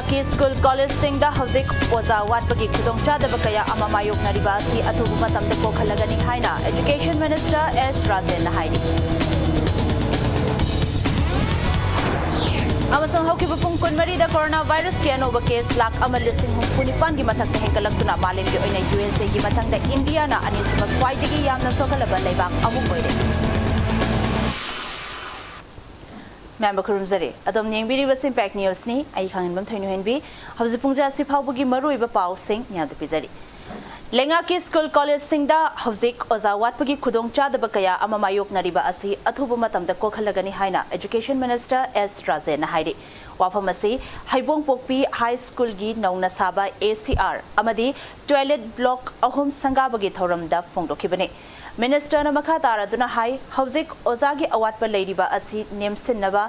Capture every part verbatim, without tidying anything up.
ꯀꯤ ꯁ꯭ꯀꯨꯜ ꯀꯣꯂꯦꯖꯁꯤꯡꯗ ꯍꯧꯖꯤꯛ ꯑꯣꯖꯥ ꯋꯥꯠꯄꯒꯤ ꯈꯨꯗꯣꯡꯆꯥꯗꯕ ꯀꯌꯥ ꯑꯃ ꯃꯥꯌꯣꯛꯅꯔꯤꯕ ꯑꯁꯤ ꯑꯊꯨꯕ ꯃꯇꯝꯗ ꯀꯣꯛꯍꯜꯂꯒꯅꯤ ꯍꯥꯏꯅ Education Minister S ꯔꯥꯖꯦꯟꯅ ꯍꯥꯏꯔꯤ꯫ ꯑꯃꯁꯨꯡ ꯍꯧꯈꯤꯕ ꯄꯨꯡ ꯀꯨꯟꯃꯔꯤꯗ ꯀꯣꯔꯣꯅꯥ ꯚꯥꯏꯔꯁꯀꯤ ꯑꯅꯧꯕ ꯀꯦꯁ ꯂꯥꯈ ꯑꯃ ꯂꯤꯁꯤꯡ ꯍꯨꯝꯐꯨ ꯅꯤꯄꯥꯟꯒꯤ ꯃꯊꯛꯇ ꯍꯦꯟꯒꯠꯂꯛꯇꯨꯅ ꯃꯥꯂꯦꯝꯒꯤ ꯑꯣꯏꯅ ꯌꯨ ꯑꯦꯁ ꯑꯦꯒꯤ ꯃꯊꯪꯗ ꯏꯟꯗꯤꯌꯥꯅ ꯑꯅꯤꯁꯨꯕ ꯈ꯭ꯋꯥꯏꯗꯒꯤ ꯌꯥꯝꯅ ꯁꯣꯛꯍꯜꯂꯕ ꯂꯩꯕꯥꯛ ꯑꯃ ꯑꯣꯏꯔꯦ꯫ ꯃꯌꯥꯝꯕ ꯈꯨꯔꯨꯝꯖꯔꯤ꯫ ꯑꯗꯣꯝ ꯌꯦꯡꯕꯤꯔꯤꯕꯁꯤ Impact Newsꯅꯤ꯫ ꯑꯩ ꯈꯥꯡꯉꯦꯝꯕꯝ ꯊꯣꯏꯅꯨꯍꯦꯟꯕꯤ꯫ ꯍꯧꯖꯤꯛ ꯄꯨꯡ ꯇꯔꯥꯁꯤ ꯐꯥꯎꯕꯒꯤ ꯃꯔꯨꯑꯣꯏꯕ ꯄꯥꯎꯁꯤꯡ ꯃꯌꯥꯝꯗ ꯄꯤꯖꯔꯤ꯫ ꯂꯩꯉꯥꯛꯀꯤ ꯁ꯭ꯀꯨꯜ ꯀꯣꯂꯦꯖꯁꯤꯡꯗ ꯍꯧꯖꯤꯛ ꯑꯣꯖꯥ ꯋꯥꯠꯄꯒꯤ ꯈꯨꯗꯣꯡꯆꯥꯗꯕ ꯀꯌꯥ ꯑꯃ ꯃꯥꯌꯣꯛꯅꯔꯤꯕ ꯑꯁꯤ ꯑꯊꯨꯕ ꯃꯇꯝꯗ ꯀꯣꯛꯍꯜꯂꯒꯅꯤ ꯍꯥꯏꯅ Education Minister S ꯔꯥꯖꯦꯟꯅ ꯍꯥꯏꯔꯤ꯫ ꯋꯥꯐꯝ ꯑꯁꯤ ꯍꯩꯕꯣꯡꯄꯣꯛꯄꯤ ꯍꯥꯏ ꯁ꯭ꯀꯨꯜꯒꯤ ꯅꯧꯅ ꯁꯥꯕ ꯑꯦ ꯁꯤ ꯑꯥꯔ ꯑꯃꯗꯤ ꯇꯣꯏꯂꯦꯠ ꯕ꯭ꯂꯣꯛ ꯑꯍꯨꯝ ꯁꯪꯒꯥꯕꯒꯤ ꯊꯧꯔꯝꯗ ꯐꯣꯡꯗꯣꯛꯈꯤꯕꯅꯤ꯫ ꯃꯤꯅꯤꯁꯇꯔꯅ ꯃꯈꯥ ꯇꯥꯔꯗꯨꯅ ꯍꯥꯏ, ꯍꯧꯖꯤꯛ ꯑꯣꯖꯥꯒꯤ ꯑꯋꯥꯠꯄ ꯂꯩꯔꯤꯕ ꯑꯁꯤ ꯅꯦꯝꯁꯤꯟꯅꯕ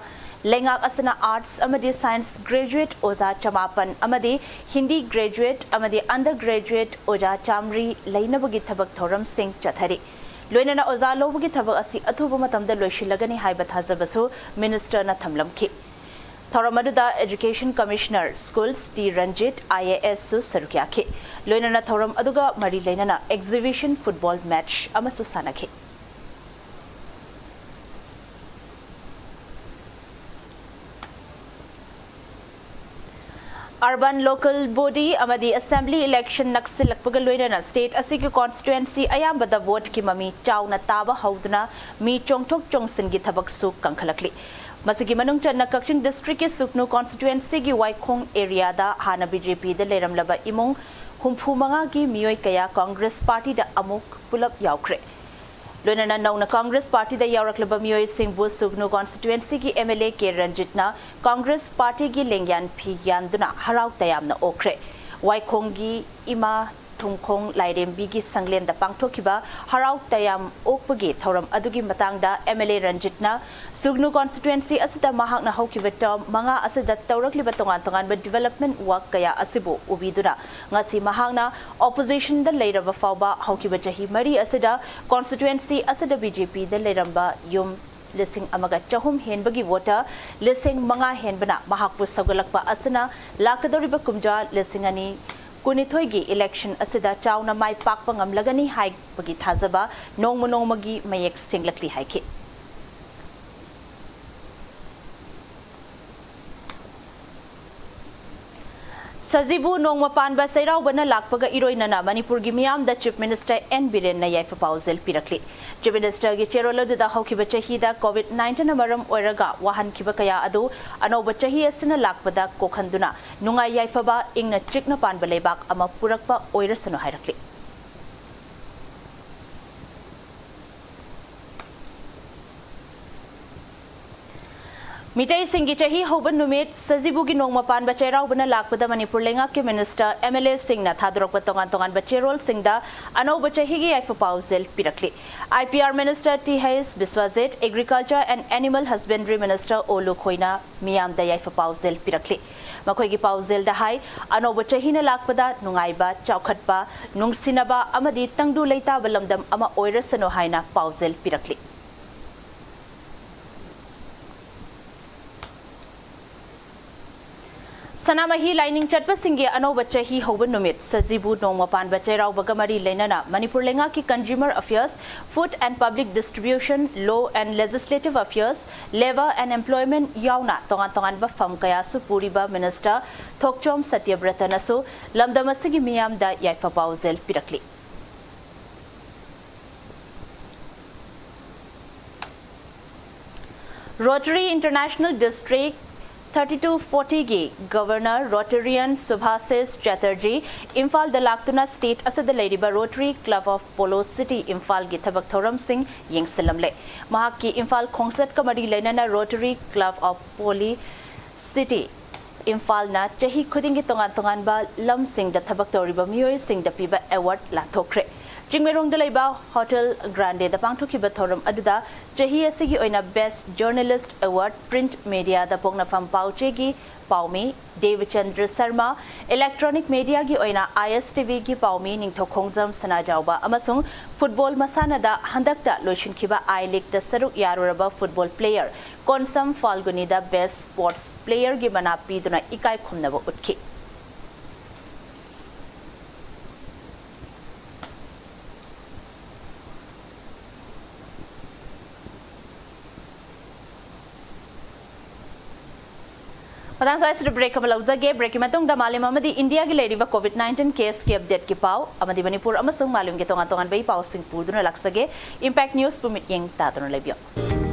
ꯂꯩꯉꯥꯛ ꯑꯁꯤꯅ ꯑꯥꯔꯠꯁ ꯑꯃꯗꯤ ꯁꯥꯏꯟꯁ ꯒ꯭ꯔꯦꯖꯨꯑꯦꯠ ꯑꯣꯖꯥ ꯆꯃꯥꯄꯟ ꯑꯃꯗꯤ ꯍꯤꯟꯗꯤ ꯒ꯭ꯔꯦꯖꯨꯑꯦꯠ ꯑꯃꯗꯤ ꯑꯟꯗꯔ ꯒ꯭ꯔꯦꯖꯨꯑꯦꯠ ꯑꯣꯖꯥ ꯆꯥꯃꯔꯤ ꯂꯩꯅꯕꯒꯤ ꯊꯕꯛ ꯊꯧꯔꯝꯁꯤꯡ ꯆꯠꯊꯔꯤ꯫ ꯂꯣꯏꯅꯅ ꯑꯣꯖꯥ ꯂꯧꯕꯒꯤ ꯊꯕꯛ ꯑꯁꯤ ꯑꯊꯨꯕ ꯃꯇꯝꯗ ꯂꯣꯏꯁꯤꯜꯂꯒꯅꯤ ꯍꯥꯏꯕ ꯊꯥꯖꯕꯁꯨ ꯃꯤꯅꯤꯁꯇꯔꯅ ꯊꯝꯂꯝꯈꯤ꯫ ꯊꯧꯔꯝ ꯑꯗꯨꯗ Education Commissioner Schools T Ranjit, I A ꯑꯦꯁꯁꯨ ꯁꯔꯨꯛ ꯌꯥꯈꯤ꯫ ꯂꯣꯏꯅꯅ ꯊꯧꯔꯝ ꯑꯗꯨꯒ ꯃꯔꯤ ꯂꯩꯅꯅ exhibition football match ꯑꯃꯁꯨ ꯁꯥꯟꯅꯈꯤ꯫ Urban Local Body ꯑꯃꯗꯤ Assembly election ꯅꯛꯁꯤꯜꯂꯛꯄꯒ ꯂꯣꯏꯅꯅ state ꯑꯁꯤꯒꯤ constituency ꯑꯌꯥꯝꯕꯗ voteꯀꯤ ꯃꯃꯤ ꯆꯥꯎꯅ ꯇꯥꯕ ꯍꯧꯗꯨꯅ ꯃꯤ ꯆꯣꯡꯊꯣꯛ ꯆꯣꯡꯁꯤꯟꯒꯤ ꯊꯕꯛꯁꯨ ꯀꯟꯈꯠꯂꯛꯂꯤ꯫ ꯃꯁꯤꯒꯤ ꯃꯅꯨꯡ ꯆꯟꯅ ꯀꯛꯆꯤꯡ districtꯀꯤ ꯁꯨꯒꯅꯨ constituencyꯒꯤ ꯋꯥꯏꯈꯣꯡ areaꯗ ꯍꯥꯟꯅ ꯕꯤ ꯖꯦ ꯄꯤꯗ ꯂꯩꯔꯝꯂꯕ ꯏꯃꯨꯡ ꯍꯨꯝꯐꯨ ꯃꯉꯥꯒꯤ ꯃꯤꯑꯣꯏ ꯀꯌꯥ Congress partyꯗ ꯑꯃꯨꯛ ꯄꯨꯂꯞ ꯌꯥꯎꯈ꯭ꯔꯦ꯫ ꯂꯣꯏꯅꯅ ꯅꯧꯅ Congress partyꯗ ꯌꯥꯎꯔꯛꯂꯕ ꯃꯤꯑꯣꯏꯁꯤꯡꯕꯨ ꯁꯨꯒꯅꯨ constituencyꯒꯤ M L A K ꯔꯟꯖꯤꯠꯅ Congress partyꯒꯤ ꯂꯦꯡꯌꯥꯟ ꯐꯤ ꯌꯥꯟꯗꯨꯅ ꯍꯔꯥꯎ ꯇꯌꯥꯝꯅ ꯑꯣꯛꯈ꯭ꯔꯦ꯫ ꯋꯥꯏꯈꯣꯡꯒꯤ ꯏꯃꯥ ꯊꯨꯝꯈꯣꯡ ꯂꯥꯏꯔꯦꯝꯕꯤꯒꯤ ꯁꯪꯂꯦꯟꯗ ꯄꯥꯡꯊꯣꯛꯈꯤꯕ ꯍꯔꯥꯎ ꯇꯌꯥꯝ ꯑꯣꯛꯄꯒꯤ ꯊꯧꯔꯝ ꯑꯗꯨꯒꯤ ꯃꯇꯥꯡꯗ M L A ꯔꯟꯖꯤꯠꯅ ꯁꯨꯒꯅꯨ constituency ꯑꯁꯤꯗ ꯃꯍꯥꯛꯅ ꯍꯧꯈꯤꯕ term ꯃꯉꯥ ꯑꯁꯤꯗ ꯇꯧꯔꯛꯂꯤꯕ ꯇꯣꯉꯥꯟ ꯇꯣꯉꯥꯟꯕ development work ꯀꯌꯥ ꯑꯁꯤꯕꯨ ꯎꯕꯤꯗꯨꯅ ꯉꯁꯤ ꯃꯍꯥꯛꯅ oppositionꯗ ꯂꯩꯔꯕ ꯐꯥꯎꯕ ꯍꯧꯈꯤꯕ ꯆꯍꯤ ꯃꯔꯤ ꯑꯁꯤꯗ constituency ꯑꯁꯤꯗ B J Pꯗ ꯂꯩꯔꯝꯕ ꯌꯨꯝ ꯂꯤꯁꯤꯡ ꯑꯃꯒ ꯆꯍꯨꯝ ꯍꯦꯟꯕꯒꯤ voter ꯂꯤꯁꯤꯡ ꯃꯉꯥ ꯍꯦꯟꯕꯅ ꯃꯍꯥꯛꯄꯨ ꯁꯧꯒꯠꯂꯛꯄ ꯑꯁꯤꯅ ꯂꯥꯛꯀꯗꯧꯔꯤꯕ ꯀꯨꯝꯖꯥ ꯂꯤꯁꯤꯡ ꯑꯅꯤ ꯀꯨꯟꯅꯤꯊꯣꯏꯒꯤ election ꯑꯁꯤꯗ ꯆꯥꯎꯅ ꯃꯥꯏ ꯄꯥꯛꯄ ꯉꯝꯂꯒꯅꯤ ꯍꯥꯏꯕꯒꯤ ꯊꯥꯖꯕ ꯅꯣꯡꯃ ꯅꯣꯡꯃꯒꯤ ꯃꯌꯦꯛ ꯁꯦꯡꯂꯛꯂꯤ ꯍꯥꯏꯈꯤ꯫ ꯁꯖꯤꯕꯨ ꯅꯣꯡꯃ ꯄꯥꯟꯕ ꯆꯩꯔꯥꯎꯕꯅ ꯂꯥꯛꯄꯒ ꯏꯔꯣꯏꯅꯅ ꯃꯅꯤꯄꯨꯔꯒꯤ ꯃꯤꯌꯥꯝꯗ Chief Minister N ꯕꯤꯔꯦꯟꯅ ꯌꯥꯏꯐ ꯄꯥꯎꯖꯦꯜ ꯄꯤꯔꯛꯂꯤ꯫ Chief Ministerꯒꯤ ꯆꯦꯔꯣꯜ ꯑꯗꯨꯗ ꯍꯧꯈꯤꯕ ꯆꯍꯤꯗ COVID nineteen ꯃꯔꯝ ꯑꯣꯏꯔꯒ ꯋꯥꯍꯟꯈꯤꯕ ꯀꯌꯥ ꯑꯗꯨ ꯑꯅꯧꯕ ꯆꯍꯤ ꯑꯁꯤꯅ ꯂꯥꯛꯄꯗ ꯀꯣꯛꯍꯟꯗꯨꯅ ꯅꯨꯡꯉꯥꯏ ꯌꯥꯏꯐꯕ, ꯏꯪꯅ ꯆꯤꯛꯅ ꯄꯥꯟꯕ ꯂꯩꯕꯥꯛ ꯑꯃ ꯄꯨꯔꯛꯄ ꯑꯣꯏꯔꯁꯅꯨ ꯍꯥꯏꯔꯛꯂꯤ꯫ ꯃꯤꯇꯩꯁꯤꯡꯒꯤ ꯆꯍꯤ ꯍꯧꯕ ꯅꯨꯃꯤꯠ ꯁꯖꯤꯕꯨꯒꯤ ꯅꯣꯡꯃ ꯄꯥꯟꯕ ꯆꯩꯔꯥꯎꯕꯅ ꯂꯥꯛꯄꯗ ꯃꯅꯤꯄꯨꯔ ꯂꯩꯉꯥꯛꯀꯤ Minister, MLAꯁꯤꯡꯅ ꯊꯥꯗꯣꯔꯛꯄ ꯇꯣꯉꯥꯟ ꯇꯣꯉꯥꯟꯕ ꯆꯦꯔꯣꯜꯁꯤꯡꯗ ꯑꯅꯧꯕ ꯆꯍꯤꯒꯤ ꯌꯥꯏꯐ ꯄꯥꯎꯖꯦꯜ ꯄꯤꯔꯛꯂꯤ꯫ IPR Minister Th Biswajit, Agriculture and Animal Husbandry Minister O Lukhoina ꯃꯤꯌꯥꯝꯗ ꯌꯥꯏꯐ ꯄꯥꯎꯖꯦꯜ ꯄꯤꯔꯛꯂꯤ꯫ ꯃꯈꯣꯏꯒꯤ ꯄꯥꯎꯖꯦꯜꯗ ꯍꯥꯏ, ꯑꯅꯧꯕ ꯆꯍꯤꯅ ꯂꯥꯛꯄꯗ ꯅꯨꯡꯉꯥꯏꯕ, ꯆꯥꯎꯈꯠꯄ, ꯅꯨꯡꯁꯤꯅꯕ ꯑꯃꯗꯤ ꯇꯪꯗꯨ ꯂꯩꯇꯥꯕ ꯂꯝꯗꯝ ꯑꯃ ꯑꯣꯏꯔꯁꯅꯨ ꯍꯥꯏꯅ ꯄꯥꯎꯖꯦꯜ ꯄꯤꯔꯛꯂꯤ꯫ ꯁꯅꯥꯃꯍꯤ ꯂꯥꯏꯅꯤꯡ ꯆꯠꯄꯁꯤꯡꯒꯤ ꯑꯅꯧꯕ ꯆꯍꯤ ꯍꯧꯕ ꯅꯨꯃꯤꯠ ꯁꯖꯤꯕꯨ ꯅꯣꯡꯃ ꯄꯥꯟꯕ ꯆꯩꯔꯥꯎꯕꯒ ꯃꯔꯤ ꯂꯩꯅꯅ ꯃꯅꯤꯄꯨꯔ ꯂꯩꯉꯥꯛꯀꯤ Consumer Affairs, Food and Public Distribution, Law and Legislative Affairs, Labour and Employment ꯌꯥꯎꯅ ꯇꯣꯉꯥꯟ ꯇꯣꯉꯥꯟꯕ ꯐꯝ ꯀꯌꯥꯁꯨ ꯄꯨꯔꯤꯕ Minister ꯊꯣꯛꯆꯣꯝ ꯁꯇ꯭ꯌꯕ꯭ꯔꯇꯅꯁꯨ ꯂꯝꯗꯝ ꯑꯁꯤꯒꯤ ꯃꯤꯌꯥꯝꯗ ꯌꯥꯏꯐ ꯄꯥꯎꯖꯦꯜ ꯄꯤꯔꯛꯂꯤ꯫ Rotary International District thirty-two fortyꯒꯤ Governor Rotarian Subhasis Chatterjee ꯏꯝꯐꯥꯜꯗ ꯂꯥꯛꯇꯨꯅ state ꯑꯁꯤꯗ ꯂꯩꯔꯤꯕ Rotary Club of Polo City ꯏꯝꯐꯥꯜꯒꯤ ꯊꯕꯛ ꯊꯧꯔꯝꯁꯤꯡ ꯌꯦꯡꯁꯤꯜꯂꯝꯂꯦ꯫ ꯃꯍꯥꯛꯀꯤ ꯏꯝꯐꯥꯜ ꯈꯣꯡꯆꯠꯀ ꯃꯔꯤ ꯂꯩꯅꯅ Rotary Club of Polo City ꯏꯝꯐꯥꯜꯅ ꯆꯍꯤ ꯈꯨꯗꯤꯡꯒꯤ ꯇꯣꯉꯥꯟ ꯇꯣꯉꯥꯟꯕ ꯂꯝꯁꯤꯡꯗ ꯊꯕꯛ ꯇꯧꯔꯤꯕ ꯃꯤꯑꯣꯏꯁꯤꯡꯗ ꯄꯤꯕ award ꯂꯥꯟꯊꯣꯛꯈ꯭ꯔꯦ꯫ ꯆꯤꯡꯃꯩꯔꯣꯡꯗ ꯂꯩꯕ ꯍꯣꯇꯦꯜ ꯒ꯭ꯔꯥꯟꯗꯦꯗ ꯄꯥꯡꯊꯣꯛꯈꯤꯕ ꯊꯧꯔꯝ ꯑꯗꯨꯗ ꯆꯍꯤ ꯑꯁꯤꯒꯤ ꯑꯣꯏꯅ Best Journalist Award Print Mediaꯗ ꯄꯣꯛꯅꯐꯝ ꯄꯥꯎꯆꯦꯒꯤ ꯄꯥꯎꯃꯤ ꯗꯦꯕꯆꯟꯗ꯭ꯔ ꯁꯔꯃ, Electronic Mediaꯒꯤ ꯑꯣꯏꯅ ISTVꯒꯤ ꯄꯥꯎꯃꯤ ꯅꯤꯡꯊꯧꯈꯣꯡꯖꯝ ꯁꯅꯥꯖꯥꯎꯕ ꯑꯃꯁꯨꯡ ꯐꯨꯠꯕꯣꯜ ꯃꯁꯥꯟꯅꯗ ꯍꯟꯗꯛꯇ ꯂꯣꯏꯁꯤꯟꯈꯤꯕ I Leagueꯇ ꯁꯔꯨꯛ ꯌꯥꯔꯨꯔꯕ ꯐꯨꯠꯕꯣꯜ player ꯀꯣꯟꯁꯝ ꯐꯥꯜꯒꯨꯅꯤꯗ Best Sports Playerꯒꯤ ꯃꯅꯥ ꯄꯤꯗꯨꯅ ꯏꯀꯥꯏ ꯈꯨꯝꯅꯕ ꯎꯠꯈꯤ꯫ ꯃꯇꯥꯡ ꯁ꯭ꯋꯥꯏꯁꯤꯗ break ꯑꯃ ꯂꯧꯖꯒꯦ꯫ Breakꯀꯤ ꯃꯇꯨꯡꯗ ꯃꯥꯂꯦꯝ ꯑꯃꯗꯤ ꯏꯟꯗꯤꯌꯥꯒꯤ ꯂꯩꯔꯤꯕ COVID nineteen caseꯀꯤ updateꯀꯤ ꯄꯥꯎ ꯑꯃꯗꯤ ꯃꯅꯤꯄꯨꯔ ꯑꯃꯁꯨꯡ ꯃꯥꯂꯦꯝꯒꯤ ꯇꯣꯉꯥꯟ ꯇꯣꯉꯥꯟꯕ ꯏ ꯄꯥꯎꯁꯤꯡ ꯄꯨꯗꯨꯅ ꯂꯥꯛꯆꯒꯦ꯫ Impact Newsꯄꯨ ꯃꯤꯠꯌꯦꯡ ꯇꯥꯗꯨꯅ ꯂꯩꯕꯤꯌꯨ꯫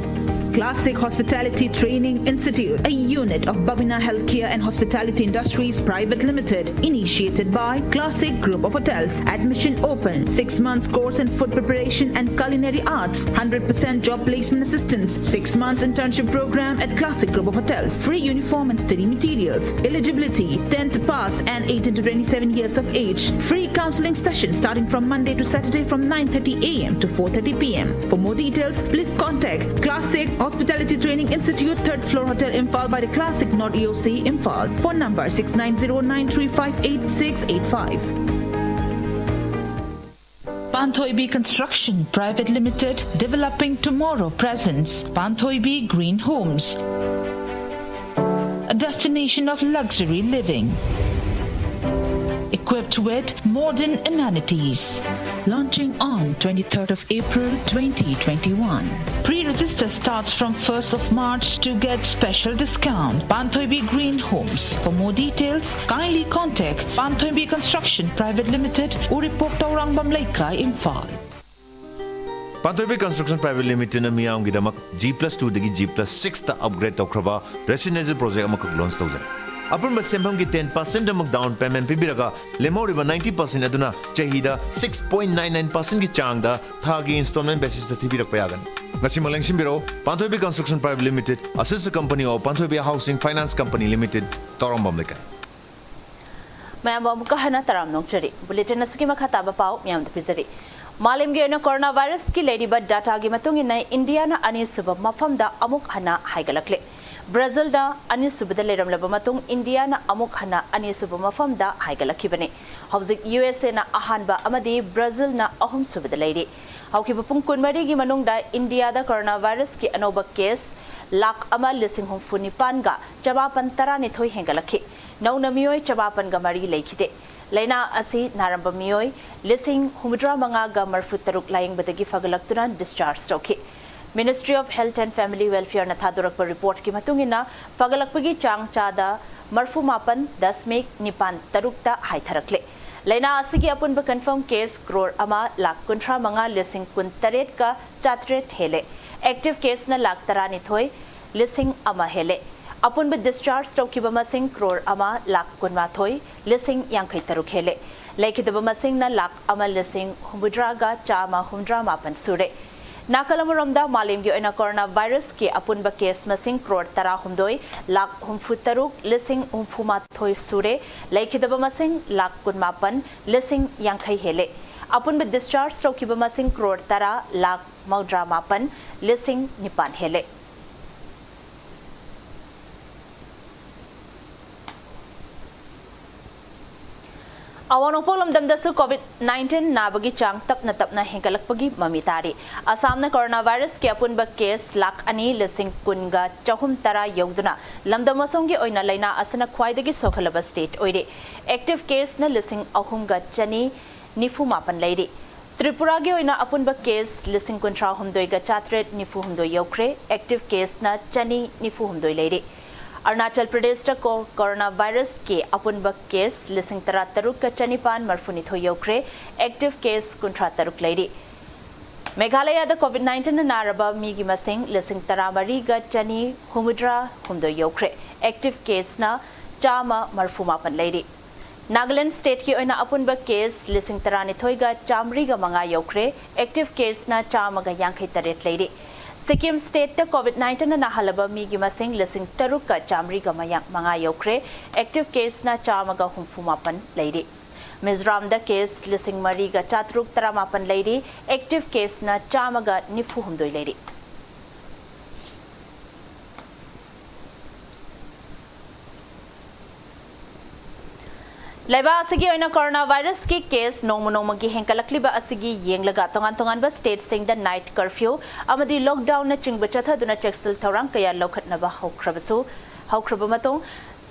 Classic Hospitality Training Institute, a unit of Babina Healthcare and Hospitality Industries Private Limited, initiated by Classic Group of Hotels. Admission open. Six months course in food preparation and culinary arts. Hundred percent job placement assistance. Six months internship program at Classic Group of Hotels. Free uniform and study materials. Eligibility: tenth pass and eighteen to twenty-seven years of age. Free counseling session starting from Monday to Saturday from nine thirty a m to four thirty p m. For more details, please contact Classic Hospitality Training Institute, third floor, Hotel Imphal, by the Classic North E O C, Imphal. Phone number six nine zero nine three five eight six eight five. Panthoibi Construction Private Limited, developing tomorrow, presents Panthoibi Green Homes, a destination of luxury living, equipped with modern amenities. Launching on twenty-third of April twenty twenty-one. Pre-register starts from first of March to get special discount. Panthoibi Green Homes. For more details, kindly contact Panthoibi Construction Private Limited, Uripok Taurangam Leikai, Imphal. Panthoibi Construction Private Limitedꯅ ꯃꯤꯌꯥꯝꯒꯤꯗꯃꯛ G plus two ꯗꯒꯤ G plus six ꯇ upgrade ꯇꯧꯈ꯭ꯔꯕ residential project ꯑꯃꯈꯛ launch ꯇꯧꯖꯔꯦ꯫ ꯑꯄꯨꯟꯕ ꯁꯦꯟꯐꯝꯒꯤ ten percent ꯑꯃꯨꯛ down payment ꯄꯤꯕꯤꯔꯒ, ꯂꯦꯝꯍꯧꯔꯤꯕ ninety percent ꯑꯗꯨꯅ ꯆꯍꯤꯗ six point nine nine percent ꯒꯤ ꯆꯥꯡꯗ ꯊꯥꯒꯤ installment basis ꯇ ꯊꯤꯕꯤꯔꯛꯄ ꯌꯥꯒꯅꯤ꯫ ꯉꯁꯤꯃꯛ ꯂꯦꯡꯁꯤꯟꯕꯤꯔꯛꯎ, Panthoibi Construction Private Limited, a sister company of Panthoibi Housing Finance Company Limited, Taurangam Leikai. ꯃꯌꯥꯝꯕꯨ ꯑꯃꯨꯛꯀ ꯍꯟꯅ ꯇꯔꯥꯝꯅ ꯑꯣꯛꯆꯔꯤ꯫ ꯕꯨꯂꯦꯇꯤꯟ ꯑꯁꯤꯒꯤ ꯃꯈꯥ ꯇꯥꯕ ꯄꯥꯎ ꯃꯌꯥꯝꯗ ꯄꯤꯖꯔꯤ꯫ ꯃꯥꯂꯦꯝꯒꯤ ꯑꯣꯏꯅ ꯀꯣꯔꯣꯅꯥ ꯚꯥꯏꯔꯁꯀꯤ ꯂꯩꯔꯤꯕ ꯗꯥꯇꯥꯒꯤ ꯃꯇꯨꯡ ꯏꯟꯅ ꯏꯟꯗꯤꯌꯥꯅ ꯑꯅꯤꯁꯨꯕ ꯃꯐꯝꯗ ꯑꯃꯨꯛ ꯍꯟꯅ ꯍꯥꯏꯒꯠꯂꯛꯂꯦ꯫ ꯕ꯭ꯔꯥꯖꯤꯜꯅ ꯑꯅꯤꯁꯨꯕꯗ ꯂꯩꯔꯝꯂꯕ ꯃꯇꯨꯡ ꯏꯟꯗꯤꯌꯥꯅ ꯑꯃꯨꯛ ꯍꯟꯅ ꯑꯅꯤꯁꯨꯕ ꯃꯐꯝꯗ ꯍꯥꯏꯒꯠꯂꯛꯈꯤꯕꯅꯤ꯫ ꯍꯧꯖꯤꯛ ꯌꯨ ꯑꯦꯁ ꯑꯦꯅ ꯑꯍꯥꯟꯕ ꯑꯃꯗꯤ ꯕ꯭ꯔꯥꯖꯤꯜꯅ ꯑꯍꯨꯝꯁꯨꯕꯗ ꯂꯩꯔꯤ꯫ ꯍꯧꯈꯤꯕ ꯄꯨꯡ ꯀꯨꯟꯃꯔꯤꯒꯤ ꯃꯅꯨꯡꯗ ꯏꯟꯗꯤꯌꯥꯗ ꯀꯣꯔꯣꯅꯥ ꯚꯥꯏꯔꯁꯀꯤ ꯑꯅꯧꯕ ꯀꯦꯁ ꯂꯥꯈ ꯑꯃ ꯂꯤꯁꯤꯡ ꯍꯨꯝꯐꯨ ꯅꯤꯄꯥꯟꯒ ꯆꯃꯥꯄꯟ ꯇꯔꯥꯅꯤꯊꯣꯏ ꯍꯦꯟꯒꯠꯂꯛꯈꯤ꯫ ꯅꯧꯅ ꯃꯤꯑꯣꯏ ꯆꯃꯥꯄꯟꯒ ꯃꯔꯤ ꯂꯩꯈꯤꯗꯦ꯫ ꯂꯩꯅꯥ ꯑꯁꯤ ꯅꯥꯔꯝꯕ ꯃꯤꯑꯣꯏ ꯂꯤꯁꯤꯡ ꯍꯨꯝꯐꯨꯇꯔꯥ ꯃꯉꯥꯒ ꯃꯔꯤꯐꯨ ꯇꯔꯨꯛ ꯂꯥꯌꯦꯡꯕꯗꯒꯤ ꯐꯒꯠꯂꯛꯇꯨꯅ discharge ꯇꯧꯈꯤ꯫ Ministry of Health and Family Welfare ꯅ ꯊꯥꯗꯣꯔꯛꯄ ꯔꯤꯄꯣꯔꯠꯀꯤ ꯃꯇꯨꯡ ꯏꯟꯅ, ꯐꯒꯠꯂꯛꯄꯒꯤ ꯆꯥꯡ ꯆꯥꯗ ꯃꯔꯤꯐꯨ ꯃꯥꯄꯟ ꯗꯁꯃꯤꯛ ꯅꯤꯄꯥꯟ ꯇꯔꯨꯛꯇ ꯍꯥꯏꯊꯔꯛꯂꯦ꯫ ꯂꯩꯅꯥ ꯑꯁꯤꯒꯤ ꯑꯄꯨꯟꯕ confirm case ꯀ꯭ꯔꯣꯔ ꯑꯃ ꯂꯥꯈ ꯀꯨꯟꯊ꯭ꯔꯥ ꯃꯉꯥ ꯂꯤꯁꯤꯡ ꯀꯨꯟ ꯇꯔꯦꯠꯀ ꯆꯥꯇ꯭ꯔꯦꯠ ꯍꯦꯜꯂꯦ꯫ Active case ꯅ ꯂꯥꯈ ꯇꯔꯥꯅꯤꯊꯣꯏ ꯂꯤꯁꯤꯡ ꯑꯃ ꯍꯦꯜꯂꯦ꯫ ꯑꯄꯨꯟꯕ discharge ꯇꯧꯈꯤꯕ ꯃꯁꯤꯡ ꯀ꯭ꯔꯣꯔ ꯑꯃ ꯂꯥꯈ ꯀꯨꯟꯃꯥꯊꯣꯏ ꯂꯤꯁꯤꯡ ꯌꯥꯡꯈꯩ ꯇꯔꯨꯛ ꯍꯦꯜꯂꯦ꯫ ꯂꯩꯈꯤꯗꯕ ꯃꯁꯤꯡꯅ ꯂꯥꯈ ꯑꯃ ꯂꯤꯁꯤꯡ ꯍꯨꯝꯐꯨꯇꯔꯥꯒ ꯆꯥꯝꯃ ꯍꯨꯝꯐꯨꯇꯔꯥ ꯃꯥꯄꯟ ꯁꯨꯔꯦ꯫ ꯅꯥꯀꯜ ꯑꯃꯔꯣꯝꯗ, ꯃꯥꯂꯦꯝꯒꯤ ꯑꯣꯏꯅ ꯀꯣꯔꯣꯅꯥ ꯚꯥꯏꯔꯁꯀꯤ ꯑꯄꯨꯟꯕ ꯀꯦꯁ ꯃꯁꯤꯡ ꯀ꯭ꯔꯣꯔ ꯇꯔꯥꯍꯨꯝꯗꯣꯏ ꯂꯥꯈ ꯍꯨꯝꯐꯨꯇꯔꯨꯛ ꯂꯤꯁꯤꯡ ꯍꯨꯝꯐꯨꯃꯥꯊꯣꯏ ꯁꯨꯔꯦ꯫ ꯂꯩꯈꯤꯗꯕ ꯃꯁꯤꯡ ꯂꯥꯈ ꯀꯨꯟꯃꯥꯄꯟ ꯂꯤꯁꯤꯡ ꯌꯥꯡꯈꯩ ꯍꯦꯜꯂꯦ꯫ ꯑꯄꯨꯟꯕ discharge ꯇꯧꯈꯤꯕ ꯃꯁꯤꯡ ꯀ꯭ꯔꯣꯔ ꯇꯔꯥ ꯂꯥꯈ ꯃꯧꯗ꯭ꯔꯥ ꯃꯥꯄꯟ ꯂꯤꯁꯤꯡ ꯅꯤꯄꯥꯟ ꯍꯦꯜꯂꯦ꯫ ꯑꯋꯥꯡ ꯅꯣꯡꯄꯣꯛ ꯂꯝꯗꯝꯗꯁꯨ COVID nineteen ꯅꯥꯕꯒꯤ ꯆꯥꯡ ꯇꯞꯅ ꯇꯞꯅ ꯍꯦꯟꯒꯠꯂꯛꯄꯒꯤ ꯃꯃꯤ ꯇꯥꯔꯤ꯫ ꯑꯁꯥꯝꯅ ꯀꯣꯔꯣꯅꯥ ꯚꯥꯏꯔꯁꯀꯤ ꯑꯄꯨꯟꯕ ꯀꯦꯁ ꯂꯥꯈ ꯑꯅꯤ ꯂꯤꯁꯤꯡ ꯀꯨꯟꯒ ꯆꯍꯨꯝ ꯇꯔꯥ ꯌꯧꯗꯨꯅ ꯂꯝꯗꯝ ꯑꯁꯣꯝꯒꯤ ꯑꯣꯏꯅ ꯂꯩꯅꯥ ꯑꯁꯤꯅ ꯈ꯭ꯋꯥꯏꯗꯒꯤ ꯁꯣꯛꯍꯜꯂꯕ state ꯑꯣꯏꯔꯤ꯫ Active case ꯅ ꯂꯤꯁꯤꯡ ꯑꯍꯨꯝꯒ ꯆꯅꯤ ꯅꯤꯐꯨ ꯃꯥꯄꯟ ꯂꯩꯔꯤ꯫ ꯇ꯭ꯔꯤꯄꯨꯔꯥꯒꯤ ꯑꯣꯏꯅ ꯑꯄꯨꯟꯕ ꯀꯦꯁ ꯂꯤꯁꯤꯡ ꯀꯨꯟꯊ꯭ꯔꯥ ꯍꯨꯝꯗꯣꯏꯒ ꯆꯥꯇ꯭ꯔꯦꯠ ꯅꯤꯐꯨ ꯍꯨꯝꯗꯣꯏ ꯌꯧꯈ꯭ꯔꯦ꯫ Active case ꯅ ꯆꯅꯤ ꯅꯤꯐꯨ ꯍꯨꯝꯗꯣꯏ ꯂꯩꯔꯤ꯫ ꯑꯔꯨꯅꯥꯆꯜ ꯄ꯭ꯔꯗꯦꯁꯇ ꯀꯣ-, ꯀꯣꯔꯣꯅꯥ ꯚꯥꯏꯔꯁꯀꯤ ꯑꯄꯨꯟꯕ ꯀꯦꯁ ꯂꯤꯁꯤꯡ ꯇꯔꯥ ꯇꯔꯨꯛꯀ ꯆꯅꯤꯄꯥꯟ ꯃꯔꯤꯐꯨꯅꯤꯊꯣꯏ ꯌꯧꯈ꯭ꯔꯦ꯫ Active case ꯀꯨꯟꯊ꯭ꯔꯥ ꯇꯔꯨꯛ ꯂꯩꯔꯤ꯫ ꯃꯦꯘꯥꯂꯌꯥꯗ COVID nineteen ꯅ ꯅꯥꯔꯕ ꯃꯤꯒꯤ ꯃꯁꯤꯡ ꯂꯤꯁꯤꯡ ꯇꯔꯥꯃꯔꯤꯒ ꯆꯅꯤ ꯍꯨꯝꯐꯨꯇꯔꯥ ꯍꯨꯝꯗꯣꯏ ꯌꯧꯈ꯭ꯔꯦ꯫ Active case ꯅ ꯆꯥꯝꯃ ꯃꯔꯤꯐꯨ ꯃꯥꯄꯟ ꯂꯩꯔꯤ꯫ ꯅꯥꯒꯥꯂꯦꯟꯗ state ꯀꯤ ꯑꯣꯏꯅ ꯑꯄꯨꯟꯕ ꯀꯦꯁ ꯂꯤꯁꯤꯡ ꯇꯔꯥꯅꯤꯊꯣꯏꯒ ꯆꯥꯃꯔꯤꯒ ꯃꯉꯥ ꯌꯧꯈ꯭ꯔꯦ꯫ Active case ꯅ ꯆꯥꯝꯃꯒ ꯌꯥꯡꯈꯩ ꯇꯔꯦꯠ ꯂꯩꯔꯤ꯫ ꯁꯤꯛꯀꯤꯝ ꯁ꯭ꯇꯦꯠꯇ ꯀꯣꯚꯤꯗ ꯅꯥꯏꯟꯇꯤꯟꯅ ꯅꯥꯍꯜꯂꯕ ꯃꯤꯒꯤ ꯃꯁꯤꯡ ꯂꯤꯁꯤꯡ ꯇꯔꯨꯛꯀ ꯆꯥꯃꯔꯤꯒ ꯃꯉꯥ ꯌꯧꯈ꯭ꯔꯦ꯫ ꯑꯦꯛꯇꯤꯚ ꯀꯦꯁꯅ ꯆꯥꯝꯃꯒ ꯍꯨꯝꯐꯨ ꯃꯥꯄꯟ ꯂꯩꯔꯤ꯫ ꯃꯤꯖꯣꯔꯥꯝꯗ ꯀꯦꯁ ꯂꯤꯁꯤꯡ ꯃꯔꯤꯒ ꯆꯥꯇ꯭ꯔꯨꯛ ꯇꯔꯥꯃꯥꯄꯟ ꯂꯩꯔꯤ꯫ ꯑꯦꯛꯇꯤꯚ ꯀꯦꯁꯅ ꯆꯥꯝꯃꯒ ꯅꯤꯐꯨ ꯍꯨꯝꯗꯣꯏ ꯂꯩꯔꯤ꯫ ꯂꯩꯕꯥꯛ ꯑꯁꯤꯒꯤ ꯑꯣꯏꯅ ꯀꯣꯔꯣꯅꯥ ꯚꯥꯏꯔꯁꯀꯤ ꯀꯦꯁ ꯅꯣꯡꯃ ꯅꯣꯡꯃꯒꯤ ꯍꯦꯟꯒꯠꯂꯛꯂꯤꯕ ꯑꯁꯤꯒꯤ ꯌꯦꯡꯂꯒ ꯇꯣꯉꯥꯟ ꯇꯣꯉꯥꯟꯕ ꯁ꯭ꯇꯦꯠꯁꯤꯡꯗ ꯅꯥꯏꯠ ꯀꯔꯐ꯭ꯌꯨ ꯑꯃꯗꯤ ꯂꯣꯛꯗꯥꯎꯟꯅꯆꯤꯡꯕ ꯆꯠꯊꯗꯨꯅ ꯆꯦꯛꯁꯤꯜ ꯊꯧꯔꯥꯡ ꯀꯌꯥ ꯂꯧꯈꯠꯅꯕ ꯍꯧꯈ꯭ꯔꯕꯁꯨ, ꯍꯧꯈ꯭ꯔꯕ ꯃꯇꯨꯡ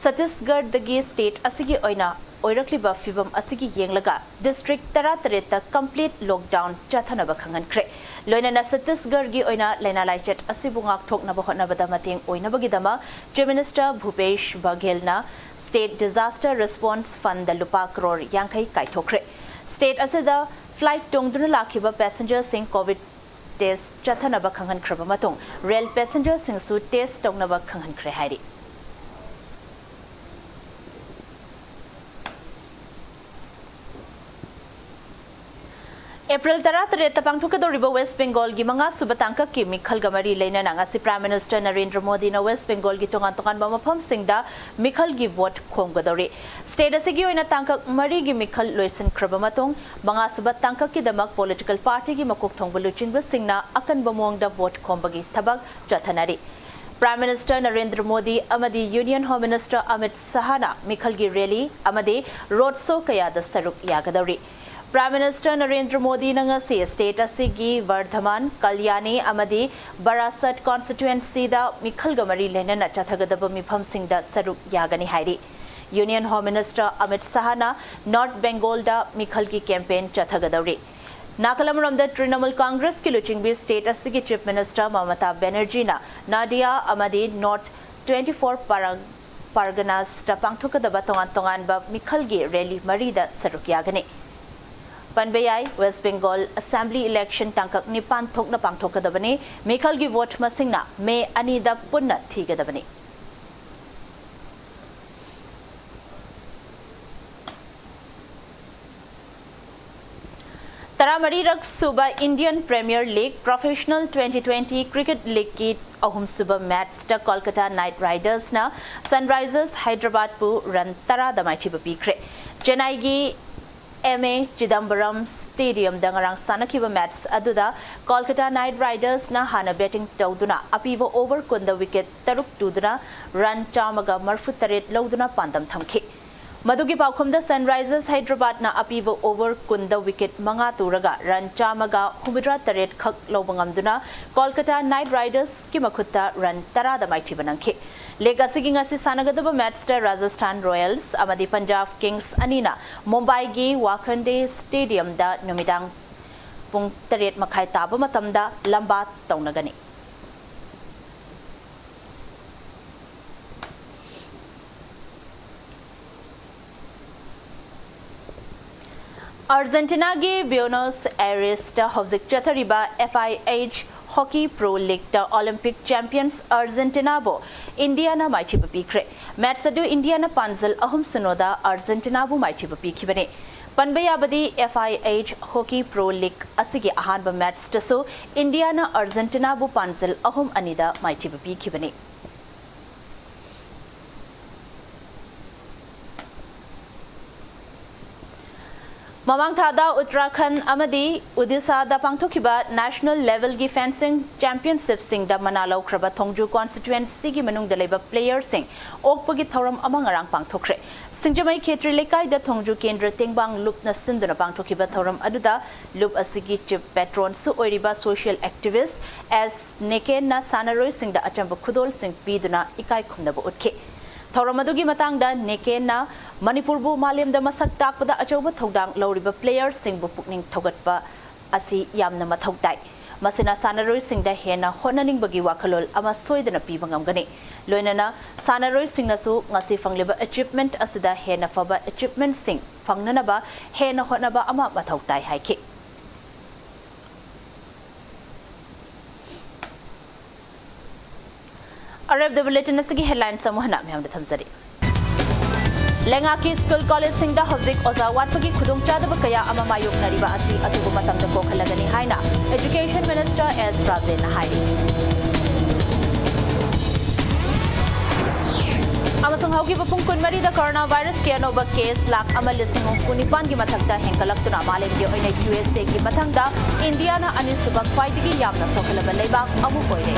ꯁꯠꯇꯤꯁꯒꯔꯗꯒꯤ ꯁ꯭ꯇꯦꯠ ꯑꯁꯤꯒꯤ ꯑꯣꯏꯅ ꯑꯣꯏꯔꯛꯂꯤꯕ ꯐꯤꯚꯝ ꯑꯁꯤꯒꯤ ꯌꯦꯡꯂꯒ ꯗꯤꯁꯇ꯭ꯔꯤꯛ ꯇꯔꯥꯇꯔꯦꯠꯇ ꯀꯝꯄ꯭ꯂꯤꯠ ꯂꯣꯛꯗꯥꯎꯟ ꯆꯠꯊꯅꯕ ꯈꯪꯍꯟꯈ꯭ꯔꯦ꯫ ꯂꯣꯏꯅꯅ ꯁꯠꯇꯤꯁꯒꯔꯒꯤ ꯑꯣꯏꯅ ꯂꯥꯏꯅꯥ ꯂꯥꯏꯆꯠ ꯑꯁꯤꯕꯨ ꯉꯥꯛꯊꯣꯛꯅꯕ ꯍꯣꯠꯅꯕꯗ ꯃꯇꯦꯡ ꯑꯣꯏꯅꯕꯒꯤꯗꯃꯛ Chief Minister ꯚꯨꯄꯦꯁ ꯕꯘꯦꯜꯅ State Disaster Response Fund ꯂꯨꯄꯥ ꯀ꯭ꯔꯣꯔ ꯌꯥꯡꯈꯩ ꯀꯥꯏꯊꯣꯛꯈ꯭ꯔꯦ꯫ ꯁ꯭ꯇꯦꯠ ꯑꯁꯤꯗ ꯐ꯭ꯂꯥꯏꯠ ꯇꯣꯡꯗꯨꯅ ꯂꯥꯛꯈꯤꯕ ꯄꯦꯁꯦꯟꯖꯔꯁꯤꯡ ꯀꯣꯚꯤꯗ ꯇꯦꯁ ꯆꯠꯊꯅꯕ ꯈꯪꯍꯟꯈ꯭ꯔꯕ ꯃꯇꯨꯡ ꯔꯦꯜ ꯄꯦꯁꯦꯟꯖꯔꯁꯤꯡꯁꯨ ꯇꯦꯁ ꯇꯧꯅꯕ ꯈꯪꯍꯟꯈ꯭ꯔꯦ ꯍꯥꯏꯔꯤ꯫ ꯑꯦꯄ꯭ꯔꯤꯜ ꯇꯔꯥꯇꯔꯦꯠꯇ ꯄꯥꯡꯊꯣꯛꯀꯗꯧꯔꯤꯕ ꯋꯦꯁ ꯕꯦꯡꯒꯣꯜꯒꯤ ꯃꯉꯥꯁꯨꯕ ꯇꯥꯡꯀꯛꯀꯤ ꯃꯤꯈꯜꯒ ꯃꯔꯤ ꯂꯩꯅꯅ ꯉꯁꯤ Prime Minister ꯅꯔꯦꯟꯗ꯭ꯔ ꯃꯣꯗꯤꯅ ꯋꯦꯁ ꯕꯦꯡꯒꯣꯜꯒꯤ ꯇꯣꯉꯥꯟ ꯇꯣꯉꯥꯟꯕ ꯃꯐꯝꯁꯤꯡꯗ ꯃꯤꯈꯜꯒꯤ ꯚꯣꯠ ꯈꯣꯝꯒꯗꯧꯔꯤ꯫ ꯁ꯭ꯇꯦꯠ ꯑꯁꯤꯒꯤ ꯑꯣꯏꯅ ꯇꯥꯡꯀꯛ ꯃꯔꯤꯒꯤ ꯃꯤꯈꯜ ꯂꯣꯏꯁꯤꯟꯈ꯭ꯔꯕ ꯃꯇꯨꯡ, ꯃꯉꯥꯁꯨꯕ ꯇꯥꯡꯀꯛꯀꯤꯗꯃꯛ ꯄꯣꯂꯤꯇꯤꯀꯦꯜ ꯄꯥꯔꯇꯤꯒꯤ ꯃꯀꯣꯛ ꯊꯣꯡꯕ ꯂꯨꯆꯤꯡꯕꯁꯤꯡꯅ ꯑꯀꯟꯕ ꯃꯑꯣꯡꯗ ꯚꯣꯠ ꯈꯣꯝꯕꯒꯤ ꯊꯕꯛ ꯆꯠꯊꯅꯔꯤ꯫ Prime Minister ꯅꯔꯦꯟꯗ꯭ꯔ ꯃꯣꯗꯤ ꯑꯃꯗꯤ Union Home Minister ꯑꯃꯤꯠ ꯁꯍꯥꯅ ꯃꯤꯈꯜꯒꯤ ꯔꯦꯂꯤ ꯑꯃꯗꯤ ꯔꯣꯗ ꯁꯣ ꯀꯌꯥꯗ ꯁꯔꯨꯛ ꯌꯥꯒꯗꯧꯔꯤ꯫ Prime Minister ꯅꯔꯦꯟꯗ꯭ꯔ ꯃꯣꯗꯤꯅ ꯉꯁꯤ ꯁ꯭ꯇꯦꯠ ꯑꯁꯤꯒꯤ ꯕꯔꯙꯃꯥꯟ, ꯀꯜꯌꯥꯅꯤ ꯑꯃꯗꯤ ꯕꯔꯥꯁꯠ ꯀꯣꯟꯁꯇꯤꯇ꯭ꯋꯦꯟꯁꯤꯗ ꯃꯤꯈꯜꯒ ꯃꯔꯤ ꯂꯩꯅꯅ ꯆꯠꯊꯒꯗꯕ ꯃꯤꯐꯝꯁꯤꯡꯗ ꯁꯔꯨꯛ ꯌꯥꯒꯅꯤ ꯍꯥꯏꯔꯤ꯫ Union Home Minister ꯑꯃꯤꯠ ꯁꯍꯥꯅ ꯅꯣꯔꯊ ꯕꯦꯡꯒꯣꯜꯗ ꯃꯤꯈꯜꯒꯤ ꯀꯦꯝꯄꯦꯟ ꯆꯠꯊꯒꯗꯧꯔꯤ꯫ ꯅꯥꯀꯜ ꯑꯃꯔꯣꯝꯗ ꯇ꯭ꯔꯤꯅꯃꯨꯜ ꯀꯪꯒ꯭ꯔꯦꯁꯀꯤ ꯂꯨꯆꯤꯡꯕꯤ ꯁ꯭ꯇꯦꯠ ꯑꯁꯤꯒꯤ Chief Minister ꯃꯃꯇꯥ ꯕꯦꯅꯔꯖꯤꯅ ꯅꯥꯗꯤꯌꯥ ꯑꯃꯗꯤ ꯅꯣꯔꯊ ꯇ꯭ꯋꯦꯟꯇꯤ ꯐꯣꯔ ꯄꯥꯔꯒ-, ꯄꯥꯔꯒꯅꯥꯁꯇ ꯄꯥꯡꯊꯣꯛꯀꯗꯕ ꯇꯣꯉꯥꯟ ꯇꯣꯉꯥꯟꯕ ꯃꯤꯈꯜꯒꯤ ꯔꯦꯂꯤ ꯃꯔꯤꯗ ꯁꯔꯨꯛ ꯌꯥꯒꯅꯤ꯫ ꯄꯟꯕ ꯌꯥꯏ, ꯋꯦꯁ ꯕꯦꯡꯒꯣꯜ ꯑꯦꯁꯦꯝꯕ꯭ꯂꯤ ꯏꯂꯦꯛꯁꯟ ꯇꯥꯡꯀꯛ ꯅꯤꯄꯥꯟ ꯊꯣꯛꯅ ꯄꯥꯡꯊꯣꯛꯀꯗꯕꯅꯤ꯫ ꯃꯤꯈꯜꯒꯤ ꯚꯣꯠ ꯃꯁꯤꯡꯅ ꯃꯦ ꯑꯅꯤꯗ ꯄꯨꯟꯅ ꯊꯤꯒꯗꯕꯅꯤ꯫ ꯇꯔꯥꯃꯔꯤꯔꯛ ꯁꯨꯕ Indian Premier League Professional twenty twenty Cricket Leagueꯀꯤ ꯑꯍꯨꯝꯁꯨꯕ ꯃꯦꯠꯆꯇ ꯀꯣꯜꯀꯇꯥ ꯅꯥꯏꯠ ꯔꯥꯏꯗꯔꯁꯅ ꯁꯟꯔꯥꯏꯖꯔꯁ ꯍꯥꯏꯗ꯭ꯔꯕꯥꯗꯄꯨ ꯔꯟ ꯇꯔꯥꯗ ꯃꯥꯏꯊꯤꯕ ꯄꯤꯈ꯭ꯔꯦ꯫ ꯆꯦꯟꯅꯥꯏꯒꯤ ꯑꯦꯝ ꯑꯦ ꯆꯤꯗꯝꯕꯔꯝ ꯁ꯭ꯇꯦꯗꯤꯌꯝꯗ ꯉꯔꯥꯡ ꯁꯥꯟꯅꯈꯤꯕ ꯃꯦꯠꯆ ꯑꯗꯨꯗ ꯀꯣꯜꯀꯇꯥ ꯅꯥꯏꯠ ꯔꯥꯏꯗꯔꯁꯅ ꯍꯥꯟꯅ ꯕꯦꯇꯤꯡ ꯇꯧꯗꯨꯅ ꯑꯄꯤꯕ ꯑꯣꯚꯔ ꯀꯨꯟꯗ ꯋꯤꯀꯦꯠ ꯇꯔꯨꯛ ꯇꯨꯗꯨꯅ ꯔꯟ ꯆꯥꯝꯃꯒ ꯃꯔꯤꯐꯨꯇꯔꯦꯠ ꯂꯧꯗꯨꯅ ꯄꯥꯟꯗꯝ ꯊꯝꯈꯤ꯫ ꯃꯗꯨꯒꯤ ꯄꯥꯎꯈꯨꯝꯗ ꯁꯟꯔꯥꯏꯖꯔꯁ ꯍꯥꯏꯗ꯭ꯔꯕꯥꯗꯅ ꯑꯄꯤꯕ ꯑꯣꯚꯔ ꯀꯨꯟꯗ ꯋꯤꯀꯦꯠ ꯃꯉꯥ ꯇꯨꯔꯒ ꯔꯟ ꯆꯥꯝꯃꯒ ꯍꯨꯝꯐꯨꯇꯔꯥ ꯇꯔꯦꯠ ꯈꯛ ꯂꯧꯕ ꯉꯝꯗꯨꯅ ꯀꯣꯜꯀꯇꯥ ꯅꯥꯏꯠ ꯔꯥꯏꯗꯔꯁꯀꯤ ꯃꯈꯨꯠꯇ ꯔꯟ ꯇꯔꯥꯗ ꯃꯥꯏꯊꯤꯕ ꯅꯪꯈꯤ꯫ ꯂꯤꯒ ꯑꯁꯤꯒꯤ ꯉꯁꯤ ꯁꯥꯟꯅꯒꯗꯕ ꯃꯦꯠꯆꯇ ꯔꯥꯖꯁꯊꯥꯟ ꯔꯣꯌꯦꯜꯁ ꯑꯃꯗꯤ ꯄꯟꯖꯥꯕ ꯀꯤꯡꯁ ꯑꯅꯤꯅ ꯃꯨꯝꯕꯥꯏꯒꯤ ꯋꯥꯈꯟꯗꯦ ꯁ꯭ꯇꯦꯗꯤꯌꯝꯗ ꯅꯨꯃꯤꯗꯥꯡ ꯄꯨꯡ ꯇꯔꯦꯠ ꯃꯈꯥꯏ ꯇꯥꯕ ꯃꯇꯝꯗ ꯂꯝꯕꯥ ꯇꯧꯅꯒꯅꯤ꯫ ꯑꯥꯔꯖꯦꯟꯇꯤꯅꯥꯒꯤ ꯕ꯭ꯌꯨꯅꯣꯁ ꯑꯥꯏꯔꯦꯁꯇ ꯍꯧꯖꯤꯛ ꯆꯠꯊꯔꯤꯕ F I H Hockey Pro Leagueꯇ Olympic champions ꯑꯥꯔꯖꯦꯟꯇꯤꯅꯥꯕꯨ ꯏꯟꯗꯤꯌꯥꯅ ꯃꯥꯏꯊꯤꯕ ꯄꯤꯈ꯭ꯔꯦ꯫ ꯃꯦꯠꯆ ꯑꯗꯨ ꯏꯟꯗꯤꯌꯥꯅ ꯄꯥꯟꯖꯜ ꯑꯍꯨꯝ ꯁꯤꯅꯣꯗ ꯑꯥꯔꯖꯦꯟꯇꯤꯅꯥꯕꯨ ꯃꯥꯏꯊꯤꯕ ꯄꯤꯈꯤꯕꯅꯤ꯫ ꯄꯟꯕ ꯌꯥꯕꯗꯤ, F I H Hockey Pro League ꯑꯁꯤꯒꯤ ꯑꯍꯥꯟꯕ ꯃꯦꯠꯆꯇꯁꯨ ꯏꯟꯗꯤꯌꯥꯅ ꯑꯥꯔꯖꯦꯟꯇꯤꯅꯥꯕꯨ ꯄꯥꯟꯖꯜ ꯑꯍꯨꯝ ꯑꯅꯤꯗ ꯃꯥꯏꯊꯤꯕ ꯄꯤꯈꯤꯕꯅꯤ꯫ ꯃꯃꯥꯡ ꯊꯥꯗ ꯎꯠꯇꯔꯥꯈꯟꯗ ꯑꯃꯗꯤ ꯎꯗꯤꯁꯥꯗ ꯄꯥꯡꯊꯣꯛꯈꯤꯕ national levelꯒꯤ fencing championshipꯁꯤꯡꯗ ꯃꯅꯥ ꯂꯧꯈ꯭ꯔꯕ ꯊꯣꯡꯖꯨ constituencyꯒꯤ ꯃꯅꯨꯡꯗ ꯂꯩꯕ playerꯁꯤꯡ ꯑꯣꯛꯄꯒꯤ ꯊꯧꯔꯝ ꯑꯃ ꯉꯔꯥꯡ ꯄꯥꯡꯊꯣꯛꯈ꯭ꯔꯦ꯫ ꯁꯤꯡꯖꯃꯩ ꯈꯦꯇ꯭ꯔꯤ ꯂꯩꯀꯥꯏꯗ ꯊꯣꯡꯖꯨ ꯀꯦꯟꯗ꯭ꯔ ꯇꯦꯡꯕꯥꯡ ꯂꯨꯞꯅ ꯁꯤꯟꯗꯨꯅ ꯄꯥꯡꯊꯣꯛꯈꯤꯕ ꯊꯧꯔꯝ ꯑꯗꯨꯗ ꯂꯨꯞ ꯑꯁꯤꯒꯤ chief patronꯁꯨ ꯑꯣꯏꯔꯤꯕ social activist S ꯅꯦꯀꯦꯟꯅ ꯁꯥꯟꯅꯔꯣꯏꯁꯤꯡꯗ ꯑꯆꯝꯕ ꯈꯨꯗꯣꯜꯁꯤꯡ ꯄꯤꯗꯨꯅ ꯏꯀꯥꯏ ꯈꯨꯝꯅꯕ ꯎꯠꯈꯤ꯫ ꯊꯧꯔꯝ ꯑꯗꯨꯒꯤ ꯃꯇꯥꯡꯗ ꯅꯦꯀꯦꯟꯅ ꯃꯅꯤꯄꯨꯔꯕꯨ ꯃꯥꯂꯦꯝꯗ ꯃꯁꯛ ꯇꯥꯛꯄꯗ ꯑꯆꯧꯕ ꯊꯧꯗꯥꯡ ꯂꯧꯔꯤꯕ playerꯁꯤꯡꯕꯨ ꯄꯨꯛꯅꯤꯡ ꯊꯧꯒꯠꯄ ꯑꯁꯤ ꯌꯥꯝꯅ ꯃꯊꯧ ꯇꯥꯏ꯫ ꯃꯁꯤꯅ ꯁꯥꯟꯅꯔꯣꯏꯁꯤꯡꯗ ꯍꯦꯟꯅ ꯍꯣꯠꯅꯅꯤꯡꯕꯒꯤ ꯋꯥꯈꯜꯂꯣꯟ ꯑꯃ ꯁꯣꯏꯗꯅ ꯄꯤꯕ ꯉꯝꯒꯅꯤ꯫ ꯂꯣꯏꯅꯅ ꯁꯥꯟꯅꯔꯣꯏꯁꯤꯡꯅꯁꯨ ꯉꯁꯤ ꯐꯪꯂꯤꯕ achievement ꯑꯁꯤꯗ ꯍꯦꯟꯅ ꯐꯕ achievementꯁꯤꯡ ꯐꯪꯅꯅꯕ ꯍꯦꯟꯅ ꯍꯣꯠꯅꯕ ꯑꯃ ꯃꯊꯧ ꯇꯥꯏ ꯍꯥꯏꯈꯤ꯫ ꯑꯔꯣꯏꯕꯗ bulletin ꯑꯁꯤꯒꯤ headlines ꯑꯃꯨꯛ ꯍꯟꯅ ꯃꯌꯥꯝꯗ ꯊꯝꯖꯔꯤ꯫ ꯂꯩꯉꯥꯛꯀꯤ ꯁ꯭ꯀꯨꯜ ꯀꯣꯂꯦꯖꯁꯤꯡꯗ ꯍꯧꯖꯤꯛ ꯑꯣꯖꯥ ꯋꯥꯠꯄꯒꯤ ꯈꯨꯗꯣꯡꯆꯥꯗꯕ ꯀꯌꯥ ꯑꯃ ꯃꯥꯌꯣꯛꯅꯔꯤꯕ ꯑꯁꯤ ꯑꯊꯨꯕ ꯃꯇꯝꯗ ꯀꯣꯛꯍꯜꯂꯒꯅꯤ ꯍꯥꯏꯅ Education Minister S Rajen ꯅ ꯍꯥꯏꯔꯤ꯫ ꯑꯃꯁꯨꯡ ꯍꯧꯈꯤꯕ ꯄꯨꯡ ꯀꯨꯟꯃꯔꯤꯗ ꯀꯣꯔꯣꯅꯥ ꯚꯥꯏꯔꯁꯀꯤ ꯑꯅꯧꯕ ꯀꯦꯁ ꯂꯥꯈ ꯑꯃ ꯂꯤꯁꯤꯡ ꯍꯨꯝꯐꯨ ꯅꯤꯄꯥꯟꯒꯤ ꯃꯊꯛꯇ ꯍꯦꯟꯒꯠꯂꯛꯇꯨꯅ ꯃꯥꯂꯦꯝꯒꯤ ꯑꯣꯏꯅ ꯌꯨ ꯑꯦꯁ ꯑꯦꯒꯤ ꯃꯊꯪꯗ ꯏꯟꯗꯤꯌꯥꯅ ꯑꯅꯤꯁꯨꯕ ꯈ꯭ꯋꯥꯏꯗꯒꯤ ꯌꯥꯝꯅ ꯁꯣꯛꯍꯜꯂꯕ ꯂꯩꯕꯥꯛ ꯑꯃ ꯑꯣꯏꯔꯦ꯫